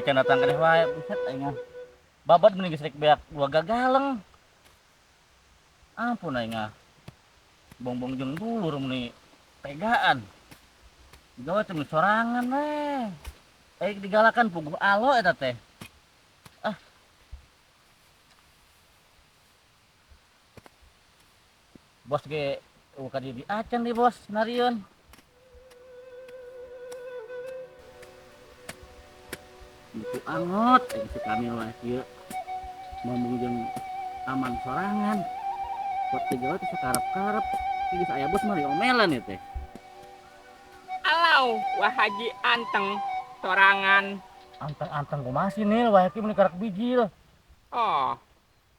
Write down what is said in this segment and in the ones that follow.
Rezeki can datang keneh wae, buset aing mah. Babad mending geus rek beak dua gagaleng. Ampun aing ah. Bongbong jeung dulur meni tegaan. Digawe teh sorangan we. Eh digalakan puguh alo eta teh. Ah. Bos ge ka di acan di bos narieun. Itu angot aing si Kamil wae kieu. Ngomong jeung aman sorangan. Buat digawe teh sakarep-karep. Geus aya bos mah diomelan ieu teh. Alau, Wah Haji anteng sorangan. Anteng-anteng kumaha sih Nil, wah ki meuni karak bijil. Oh.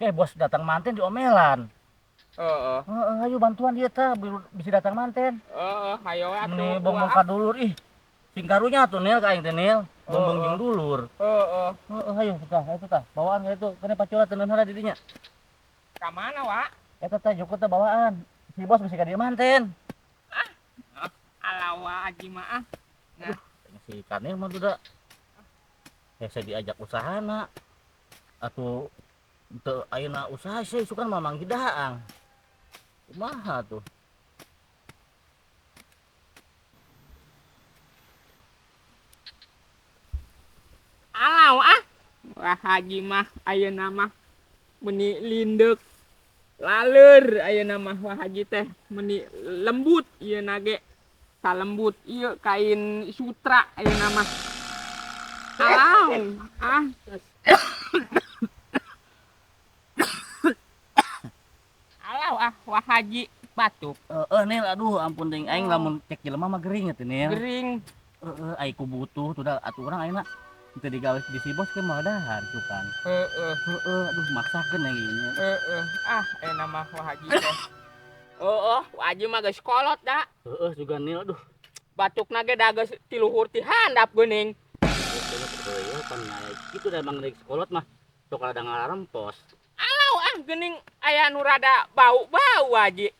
Oke, bos datang manten diomelan. Heeh. Heeh, ayo bantuan dia tah bisa datang manten. Heeh, hayo atuh. Meni bongbong ka dulur ih. Sing karunya atuh Nil ka aing teh Nil. Bongbong jeung dulur. Heeh. Heeh, ayo tah itu tah, bawaan ka itu. Kene pacola teu heula di dinya. Ka mana, Wak? Eta tah jukut teh bawaan. Si bos bisa ka dieu manten. Ah. Alah, Wak Haji mah ah. Nah, si Kanil mah duda. Hese diajak usahana. Atuh teu ayeuna usaha sih sukan mamang hidaang. Kumaha tuh? Alau ah. Wah Haji mah ayeuna mah meni lindeuk. Laleur ayeuna mah Wah Haji teh meni lembut ieu nage. Salembut ieu kain sutra ayeuna mah. Alau ah. Alau ah Wah Haji batuk. Heeh Nil, aduh ampun deing aing lamun cek jelema mah gering atuh Nil. Gering. Heeh, ai ku butuh tuh da atuh urang ayeuna teu digawe di si bos ke mah dahar sukan. Heeh. Heeh, aduh maksakeun aing ieu. Heeh. Ah enak mah Wah Haji teh. Heeh, Wah Haji mah geus kolot da. Heeh juga Nil, aduh. Batukna ge da geus ti luhur ti handap geuning. Heeh, pan kitu da emang geus kolot mah sok rada ngarempos. Alau ah geuning aya nu rada bau-bau Haji.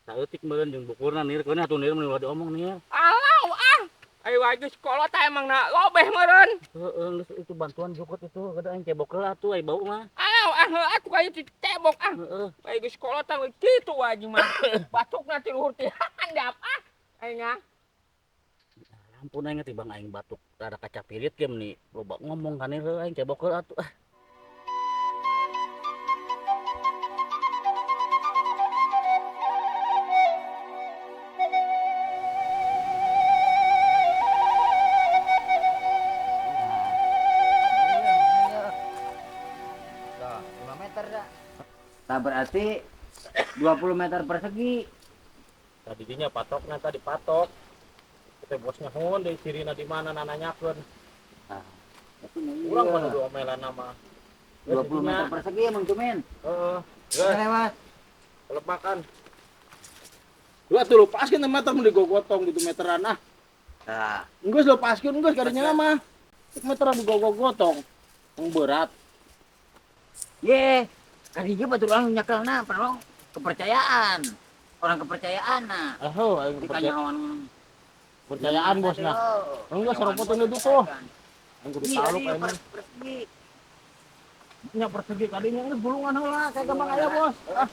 Saeutik meureun jeung bukurna Nil, keun atuh Nil mun ulah diomong Nil. Alau ah. Ayo wae geus kolot tah emang na lobeh meureun. Heeh, geus itu bantuan jukut itu kada aing cebok heula atuh ai bau mah. Alau ah heuh atuh kayu cebok ah. Heeh. Ayo geus kolot tah kitu wae mah. Batukna ti luhur ti handap ah. Aing ah. Ampun aing tibang aing batuk rada kacapirit ge meni loba ngomong ka Nil aing cebok heula atuh ah. Nah, berarti 20 meter persegi. Tadinya patokna tadi patok. Kita bosnya hun di cirina di mana nananyakeun. Nah, urang mah kudu omelan nama. 20 meter persegi emang tuh men. Heeh. Lewat. Kalau makan. Lu atuh lepaskeun meter mun digogotong gitu meteran ah. Nah, geus lepaskeun geus kadinya mah. Meteran digogotong. Yang berat. Ye. Kadinya batur orang nyekelna perlu kepercayaan. Orang kepercayaan nah. Oh, aing kepercayaan. Kepercayaan bos nah. Enggak seropotan itu tuh. Aing kudu taluk aing. Persegi. Nya persegi kadinya geus gulungan heula kayak gampang aya bos. Ah.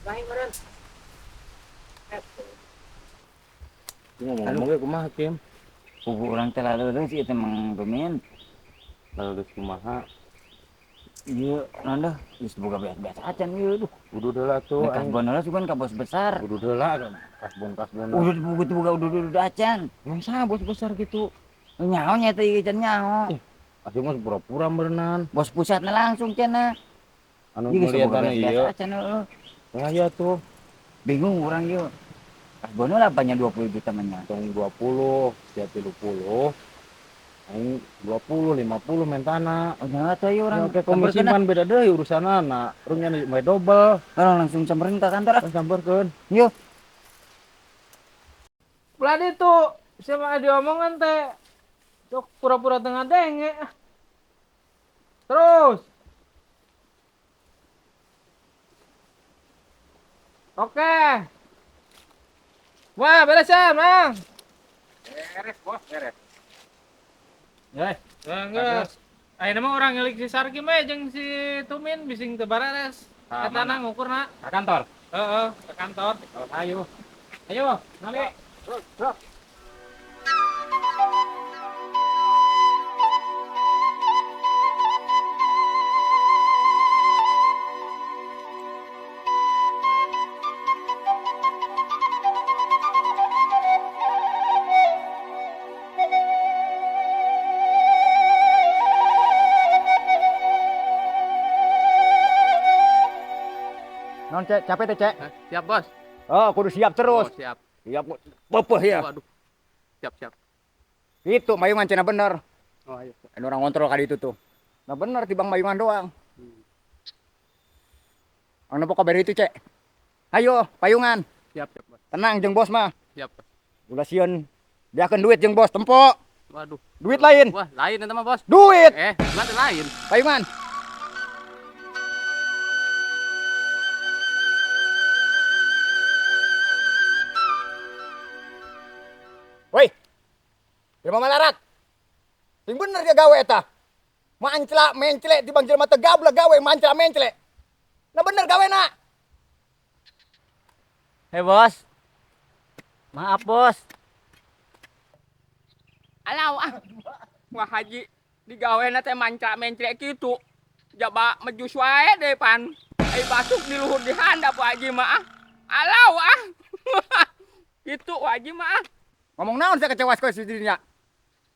Lain meureun. Ngomong ge kumaha Kim? Kubu urang teh laleuleus ieu teh Mang Bemin. Laleuleus kumaha? Iya, nanda, geus boga beas-beas acan ieu duh. Kudu heula tuh. Kasbon heula sugan ka bos besar. Kudu heula kasbon-kasbon. Udah boga udah acan. Emang saha bos besar gitu? Nyaho nya teh ieu can nyaho. Asup mah pura-pura meureunnan. Bos pusatna langsung cenah. Anu ngeliatan ieu. Acan heueuh. Lah ya tuh. Bingung urang ieu. Kasbon heula apanya 20 juta mah nya. Tong 20, sia 30. Aing 20, 50 mentana. Oh, nya atuh ieu urang. Oke, komisi pan beda deui urusanana. Urang nya mah dobel. Orang langsung samperin ka kantor ah. Samperkeun. Yeuh. Belah ditu, siapa diomongan teh. Sok pura-pura tengah denge. Terus. Oke. Wah, beres ya, Mang. Beres, bos, beres. Eh, Geus. Ayeuna mah urang ngilik si Sarkim we jeung si Tumin bising teu barares. Ka Eta na ngukurna. Ka kantor. Heeh, ke kantor. Oh, ayo. Ayo, nali. Non cek, capek teh cek. Siap, Bos. Oh, kudu siap terus. Oh, siap. Siap pepeh ya. Waduh. Siap, siap. Itu mayungan cenah bener. Oh, ayo. Anu orang ngontrol kali itu tuh. Nah bener tibang mayungan doang. Anu pokok kabar itu cek. Ayo, payungan. Siap, siap, Bos. Tenang jeung bos mah. Siap, Bos. Ulah sieun. Beakeun duit jeung bos, tempo. Waduh. Duit lain. Wah, lain eta mah, Bos. Duit. Gimana lain? Payungan. Woi. Jelema malarat. Sing bener dia gawe eta. Manclak menclek tibang jelema teu gablek gawe manclak menclek. Nah bener gawe na. Hei bos. Maaf bos. Alau ah. Wah haji digawena teh manclak menclek kitu. Jaba mejus wae deh pan. Ai basuk di luhur di handap Pak Haji mah ah. Alau ah. Kitu Pak Haji mah ah. Ngomong naon saya kecewa sekali dirinya.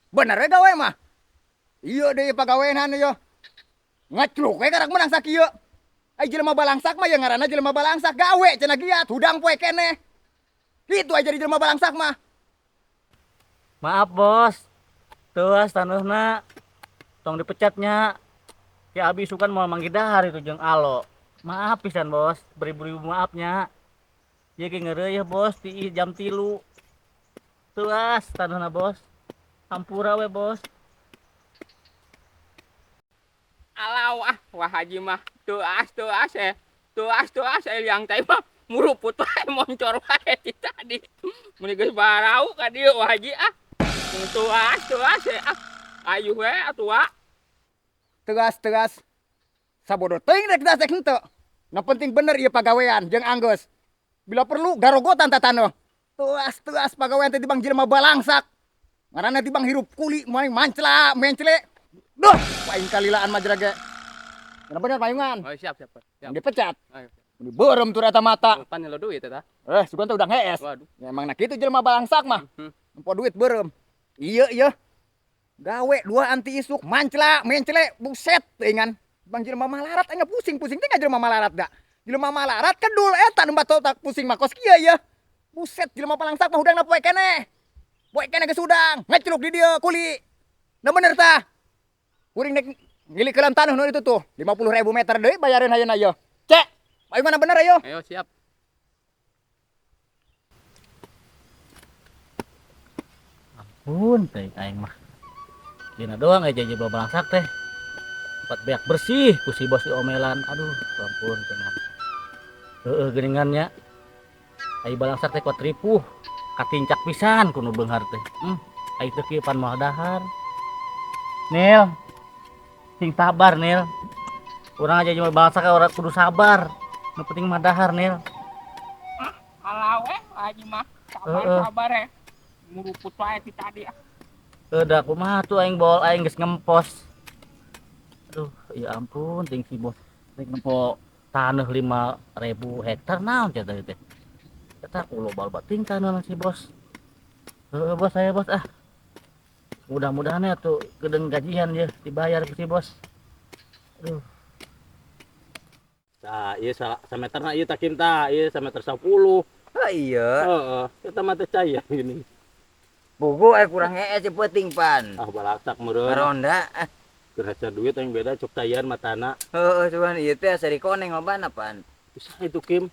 Bener we gawe mah. Iya deh pagawean ieu. Ngecluk we karak menang sakieu. Ai jelema balangsak mah ya ngaranna jelema balangsak gawe cenah giat hudang poe keneh. Kitu aja jadi jelema balangsak mah. Maaf bos. Tuas taneuhna. Tong dipecatnya. Ki abi sukan mau manggih dahar itu jeung alo. Maaf pisan bos, beribu-ribu maafnya. Ieu ge ngeureuy bos ti jam 3. Tuas taneuhna bos. Hampura we bos. Alau ah, wah haji mah tuas tuas eh. Tuas tuas eh liang teh mah muruput wae moncor wae ti tadi. Mun geus barau ka dieu wah haji ah. Tuas tuas eh ah. Ayuh we atuh ah. Tegas tegas. Sabodo teuing rek das rek henteu. Nu penting bener ieu pagawean jeung anggeus. Bila perlu garogotan tataneuh. Tuas tuas pagawean teh tibang jelema balangsak. Ngaranna tibang hirup kuli moal manclak menclek. Duh, paing kalilaan mah jera ge. Bener bener payungan. Oh, siap siap. Siap. Dipecat. Ayo. Beureum tur eta mata. Pan lo duit eta. Sugan teh udah hees. Waduh. Ya, emang nah kitu jelema balangsak mah. Nempo duit beureum. Iya iya. Gawe dua anti isuk manclak menclek buset teuingan. Bang jelema malarat aing pusing-pusing teh jelema malarat da. Jelema malarat kedul eta nu bato tak pusing mah kos kieu ya. Buset jelema balangsak mah hudangna poe keneh. Poe keneh geus hudang, ngecluk di dieu kuli. Nah bener tah. Kuring nek ngilikeun taneuh nu itu tuh, 50.000 meter deui bayareun ayeuna ieu. Cek, ayo mana bener ayo. Ayo siap. Ampun teh aing mah. Dina doang aja jadi balangsak teh. Tempat beak bersih ku si bos diomelan. Aduh, ampun cenah. Heeh geuningan nya. Ai balangsak teh kuat ripuh. Katincak pisan ku nu beunghar teh. Ai teu kieu pan moal dahar. Nil. Sing sabar Nil. Urang aja jelema balangsak urang kudu sabar. Nu penting mah dahar Nil. Alah we haji mah sabar sabar eh. Muruput wae ti tadi ah. Da kumaha tuh aing bol aing geus ngempos. Aduh, ya ampun ting si bos. Rek nempo taneuh 5.000 hektar naon cenah teh. Eta ku loba-loba ting taneuh si bos. Heeh bos saya bos ah. Mudah-mudahan ya tuh gedeng gajian ya dibayar ku si bos. Aduh. Tah, ieu sameterna ieu tah Kim tah, ieu sameter 10. Oh iya. Heeh, kita mah teh caya gini. Buku kurang hees sih penting pan. Ah balaksak meureun. Ronda. Kerasa duit yang beda cuk tayan matana. Heeh, cuman ieu teh asa dikoneng lobana pan. Bisa itu Kim.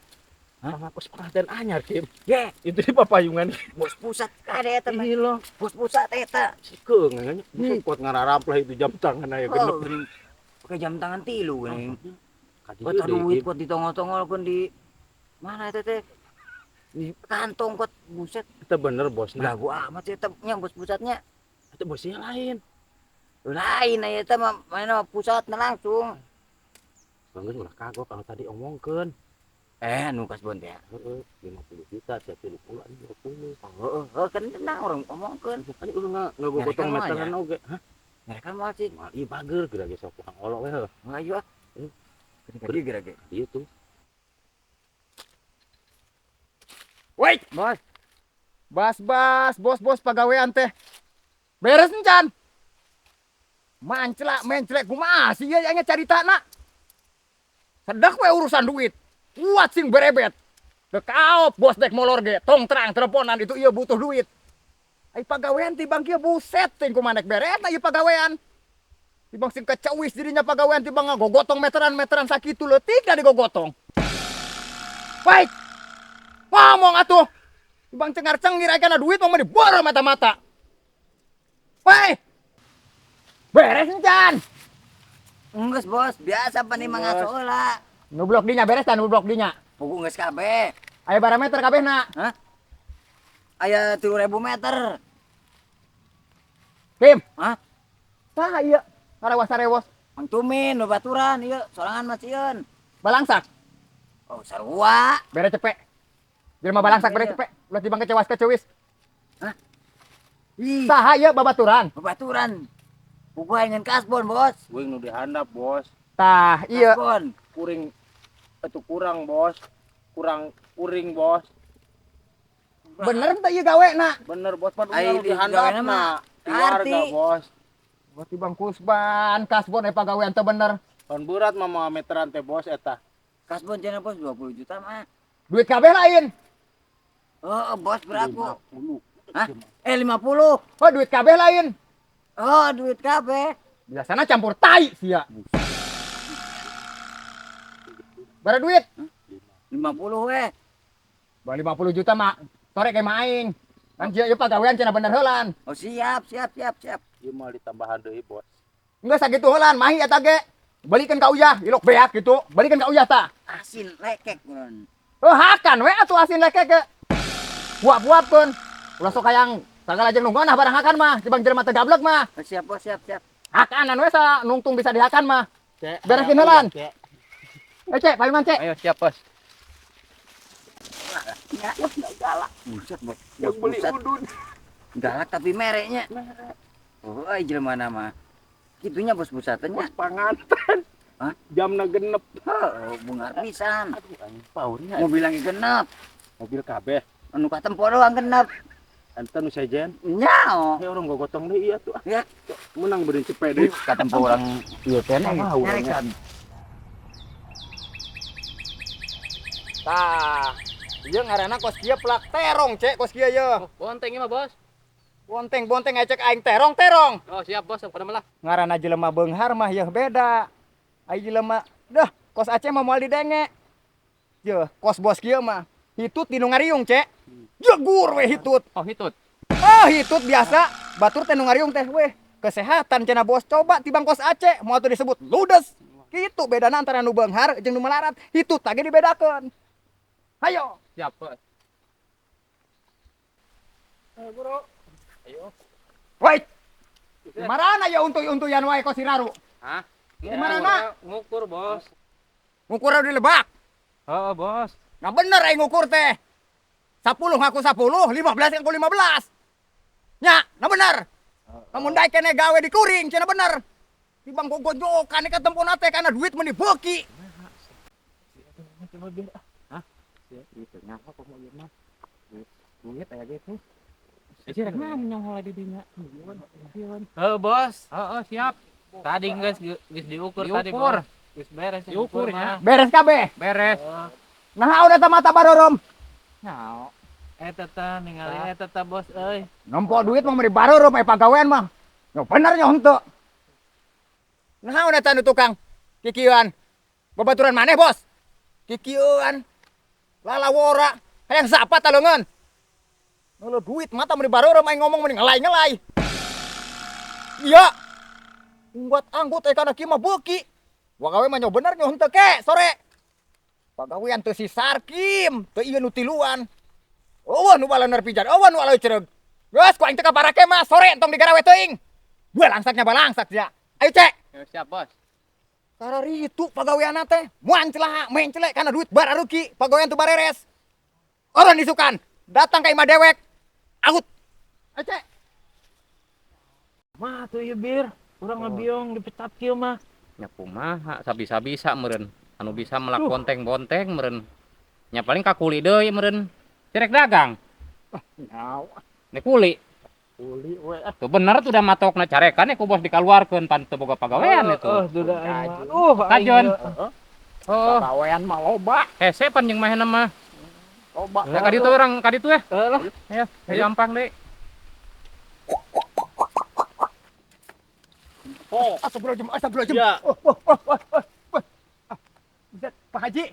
Hah? Aku pengantin anyar Kim. Ye, itu di papayungan. Bos pusat kade eta mah. Iya loh. Bos pusat eta. Sikeung nya. Bisa kuat ngararamplah itu jam tangan aya genep. Oh, geuning. Pakai jam tangan 3 geuning. Kadieu Buat deui, duit Kim. kuat ditongol-tongolkeun di mana eta teh? Di kantong kuat buset. Eta bener bosna. Lagu amat sih eta nya bos pusatnya. Eta bosnya lain. Lain aya eta mah mana pusatna langsung. Bang geus ulah kagok kalau tadi omongkeun. Eh, nu kasbon teh. Heeh, 50 juta sia 30 anjing 20. Heeh, heeh kan tenang orang omongkeun. Anjing ulah ngagogotong Nyarekan moal meteran nya. oge. Hah? Mereka moal sih. Moal ieu bager geura ge sok kurang olok we heuh. Ayo ah. Gini ka dieu geura ge. Ieu tuh. Wait, Bos. Bas bas, bos bos pagawean teh. Beres encan. Manclak menclek kumaha sih ieu nya caritana. Sedak we urusan duit. Kuat sing berebet. Teu kaop bos dek molor ge, tong terang teleponan itu ieu butuh duit. Ai pagawean tibang kieu buset ting kumaha nek beresna ieu pagawean. Tibang sing kecewis dirinya pagawean tibang ngagogotong meteran-meteran sakitu leutik da digogotong. Baik. Ngomong atuh. Tibang cengar-cengir aya kana duit mah diboro mata-mata. Woi. Beres encan. Enggeus bos, biasa pan imah ngaso heula. Nu blok dinya beres tah nu blok dinya. Pugu geus kabeh. Aya barometer kabehna. Hah? Aya 3000 meter. Kim. Hah? Saha ieu? Ngarewas-arewos. Mang Tumin nu baturan ieu sorangan mah sieun. Balangsak. Oh, sarua. Bere cepek. Jelema balangsak bere cepek. Ulah tibang kecewas kecewis. Hah? Ih, Saha ieu babaturan? babaturan. Pugu aing ngan kasbon, Bos. Kuring nu dihandap, Bos. Tah, ieu. Kasbon. Kuring itu kurang, Bos. Kurang kuring, Bos. Bener teh ieu gawena? Bener, Bos. Pan Ai, urang nu di dihandap gawena na. mah Keluarga, arti. Bos. Wah, tibang kusban, kasbon aya pagawean teu bener. Pan berat mah moal meteran teh, Bos eta. Kasbon cenah bos 20 juta mah. Duit kabeh lain. Oh, bos berapa? 50. Hah? 50. Oh, duit kabeh lain. Oh, duit kabeh. Biasana campur tai sia. Bara duit? 50 we. Ba 50 juta mah sore kayak maing. Kan sia ieu pagawean cenah bener heulan. Oh, siap, siap, siap, siap. Ieu mah ditambahan deui, Bos. Enggeus sakitu heulan, mahi eta ge. Balikeun ka uyah, ilok beak gitu. Balikeun ka uyah tah. Asin lekek mun. Oh, hakan we atuh asin lekek ge. Buap-buapkeun. Ulah sok hayang sagala jeung nungguan barang hakan mah, tibang jelema teu gablek mah. Oh, siap, bos, siap, siap. Hakanan we sa nungtung bisa dihakan mah. Cek, Beresin ayo, heulan. Cek. Eh, Cek, payuman, Cek. Ayo siap, Bos. Ya, wah, galak. Buset, bos. Yang beli Buset. udun. Galak tapi mereknya. Oh, ai jelema mah. Kitunya bos busatnya. Bos panganten. Hah? Jamna genep. Oh, bungar pisan. Aduh, anjing paurnya. Mobil lagi genep. Mobil kabeh. Anu katempo doang genep. Enten nu sejen. Nyao. Eh orang gogotong deui ieu tuh. Ya. Menang beureun cepet deui. Katempo orang Ieu teh Sama urangnya. nyarekan. Tah, ieu ngaranna kos kieu plak terong, Cek, kos kieu ye. Bonteng ieu mah, Bos. Bonteng-bonteng ngecek aing terong-terong. Oh, siap, Bos. Pada malah. Ngaranna jelema beunghar mah yeuh beda. Ai jelema dah kos Aceh mah moal didenge. Yeuh, kos bos kieu mah hitut di nu ngariung, Cek. Jegur we hitut. Oh, hitut. Ah, hitut biasa. Batur teh nu ngariung teh weh. Kesehatan cenah bos coba tibang kos Aceh moal teu disebut ludes. Kitu bedana antara nu beunghar jeung nu melarat. Hitut tage dibedakeun. Hayo. Siap, Bos. Wait. Marana ya untuy-untuyan wae kos si Raru. Hah? Gimana? Ngukur, Bos. Ngukur di lebak. Heeh, Bos. Nah bener aing ngukur teh. 10 ngaku 10, 15 ngaku 15. Nya, nah bener. Lamun daek keneh gawe di kuring cenah bener. Tibang gogojokan ka tempona teh karena duit meni beuki. Coba biar ah. Hah? Itu ngapa kok mau ieu mah? Duit aya gitu. Eh, rek mana nyong di dinya? Heeh, Bos. Heeh, siap. Tadi geus geus diukur tadi, Bos. Geus beres diukurnya. Beres kabeh. Beres. Nah, udah mata barorom. Nyao. Eta teh ningali eta teh, Bos euy. Nempo duit mah meni barorom aya pagawean mah. Nya bener nya henteu. Nah, udah nu tukang kikieuan. Babaturan maneh, Bos. Kikieuan. Lalawora. Hayang sapa ta leungeun. Ngeuleuh duit mata meni barorom aing ngomong meni ngelai-ngelai. Iya. Unggat anggut eh kana kieu mah beuki. Wagawe mah nya bener nya henteu ke sore. Pagawean teu si Sarkim, teu ieu nu tiluan. Eueuh nu balener pijan, eueuh nu aloy cereug. Geus ku aing teu kaparake mah sore entong digarawe teuing. Balangsaknya balangsak sia. Ayo cek. Ya, siap, Bos. Kararitu pagaweanna teh muanclah menclek kana duit bararuki pagawean teu bareres. Orang isukan datang ka imah dewek. Out. Ayo cek. Mah tuh ieu bir, urang ngabiong dipecat kieu mah. Nya kumaha sabisa-bisa meureun. Anu bisa melak bonteng-bonteng meureun. Nya paling ka kuli deui meureun. Cirek dagang. Nyawa. Nek kuli. Kuli we ah. Tuh bener tuh udah matokna carekan ku bos dikaluarkeun pan teu boga pagawean itu. Oh, duda aing mah. Aduh, aing Kajon. ieu. Oh, Pagawean mah loba. Hese pan jeung mahena mah. Loba. Ya ka ditu urang ka ditu ya. Heeh lah. Ya, gampang deui. Oh, Astagfirullahaladzim, astagfirullahaladzim. Ya. Oh, oh, oh, oh, oh, oh. Ah, buset, Pak Haji.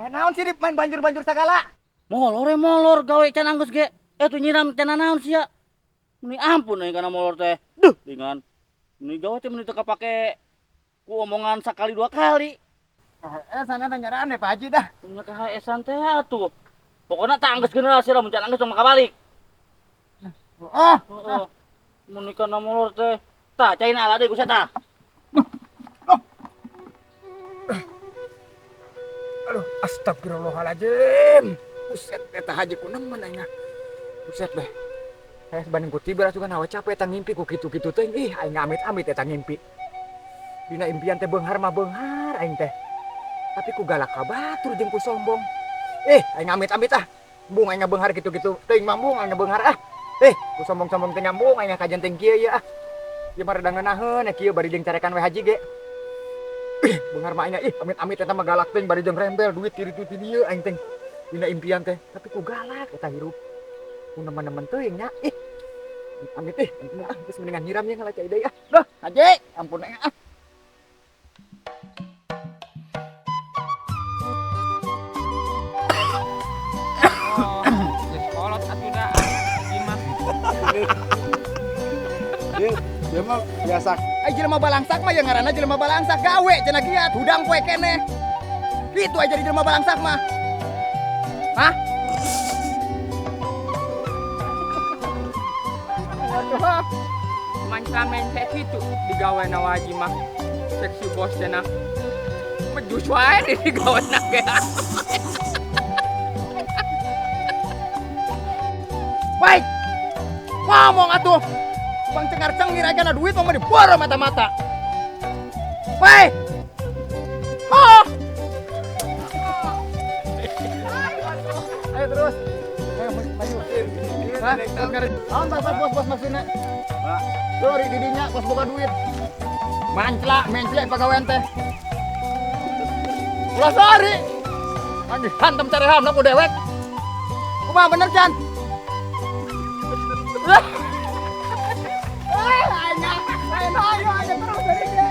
Naon sih main banjur-banjur segala? Molor molor gawe can anggeus ge. Tuh nyiram can naon sia. Meni ampun euy kana molor teh. Duh, dengan meni gawe teh meni teu kapake ku omongan sakali dua kali. Sana nanya aneh Pak Haji dah. Punya KHS-an teh atuh. Pokoknya tak anggeus geuna sia lamun can anggeus mah kabalik. Oh, Heeh. Meni kana molor teh. Tah, caina ala deui ku sia tah. Aduh, astagfirullahaladzim. Buset, eta haji ku nemen aing. Buset deh. Sebanding ku tibra juga nawa capek eta ngimpi ku kitu-kitu teh. Ih, aing amit-amit eta ngimpi. Dina impian teh beunghar mah beunghar aing teh. Tapi ku galak ka batur jeung ku sombong. Aing amit-amit ah. Bung aing beunghar kitu-kitu teuing mah bung aing beunghar ah. Ku sombong-sombong teh nyambung aing kajen teh kieu ieu ah. Ieu mah rada ngeunaheun kieu bari jeung carekan we haji ge. Ih, beunghar mah aing ih amit-amit eta mah galak teuing bari jeung rembel duit kiri tu ti dieu aing teh. Dina impian teh, tapi ku galak eta hirup. Ku nemen-nemen teuing nya. Ih. Amit ih, ah, geus mendingan nyiram nya ngala cai deui ah. Duh, haji, ampun aing ah. Oh, geus kolot atuh da. Haji mah. Dia mah biasa. Ai jelema balangsak mah ya ngaranna jelema balangsak gawe cenah giat hudang poe keneh. Kitu aja jadi jelema balangsak mah. Hah? Manca mencet kitu digawena haji mah. Seksi bos cenah. Mejus wae di digawena ge. Baik. Ngomong atuh. Bang cengar-cengir aja kana duit mah diboro mata-mata. Baik. Oh. Ayo terus. Ayo maju. Hah? Naon bos bos bos maksudna? Sorry didinya bos boga duit. Manclak, menclek pagawean teh. Ulah sorry. Anjing hantem carehamna ku dewek. Kumaha bener Chan? Ayo, ayo, ayo terus dari dia.